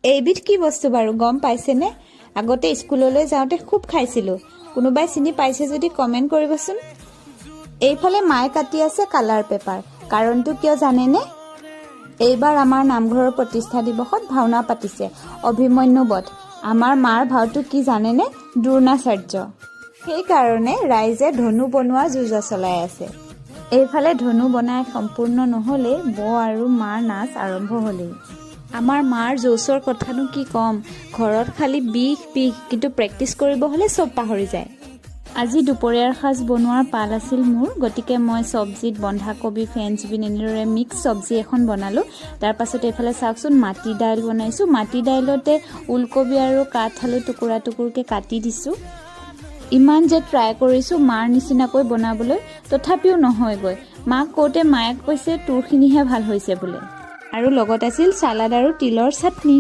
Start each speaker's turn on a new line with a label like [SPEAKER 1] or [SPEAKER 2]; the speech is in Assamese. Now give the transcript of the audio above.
[SPEAKER 1] এইবিধ কি বস্তু বাৰু গম পাইছেনে? আগতে স্কুললৈ যাওঁতে খুব খাইছিলোঁ। কোনোবাই চিনি পাইছে যদি কমেণ্ট কৰিবচোন। এইফালে মায়ে কাটি আছে কালাৰ পেপাৰ। কাৰণটো কিয় জানেনে? এইবাৰ আমাৰ নামঘৰৰ প্ৰতিষ্ঠা দিৱসত ভাওনা পাতিছে, অভিমন্যু বধ। আমাৰ মাৰ ভাওটো কি জানেনে? দ্ৰোণাচাৰ্য। সেইকাৰণে ৰাইজে ধনু বনোৱা যো-জা চলাই আছে। এইফালে ধনু বনাই সম্পূৰ্ণ নহ'লেই বৌ আৰু মাৰ নাচ আৰম্ভ হ'লেই। আমাৰ মাৰ জৌচৰ কথানো কি ক'ম! ঘৰত খালি বিষ বিষ, কিন্তু প্ৰেক্টিচ কৰিব হ'লে চব পাহৰি যায়। আজি দুপৰীয়াৰ সাজ বনোৱাৰ পাল আছিল মোৰ। গতিকে মই চব্জিত বন্ধাকবি, ফ্ৰেঞ্চ বিন, এনেদৰে মিক্স চব্জি এখন বনালোঁ। তাৰপাছত এইফালে চাওকচোন, মাটি দাইল বনাইছোঁ। মাটি দাইলতে ওলকবি আৰু কাঠ আলু টুকুৰা টুকুৰকৈ কাটি দিছোঁ। ইমান যে ট্ৰাই কৰিছোঁ মাৰ নিচিনাকৈ বনাবলৈ, তথাপিও নহয়গৈ। মাক কওঁতে মায়ে কৈছে, তোৰখিনিহে ভাল হৈছে বোলে। আৰু লগত আছিল চালাড আৰু তিলৰ চাটনি।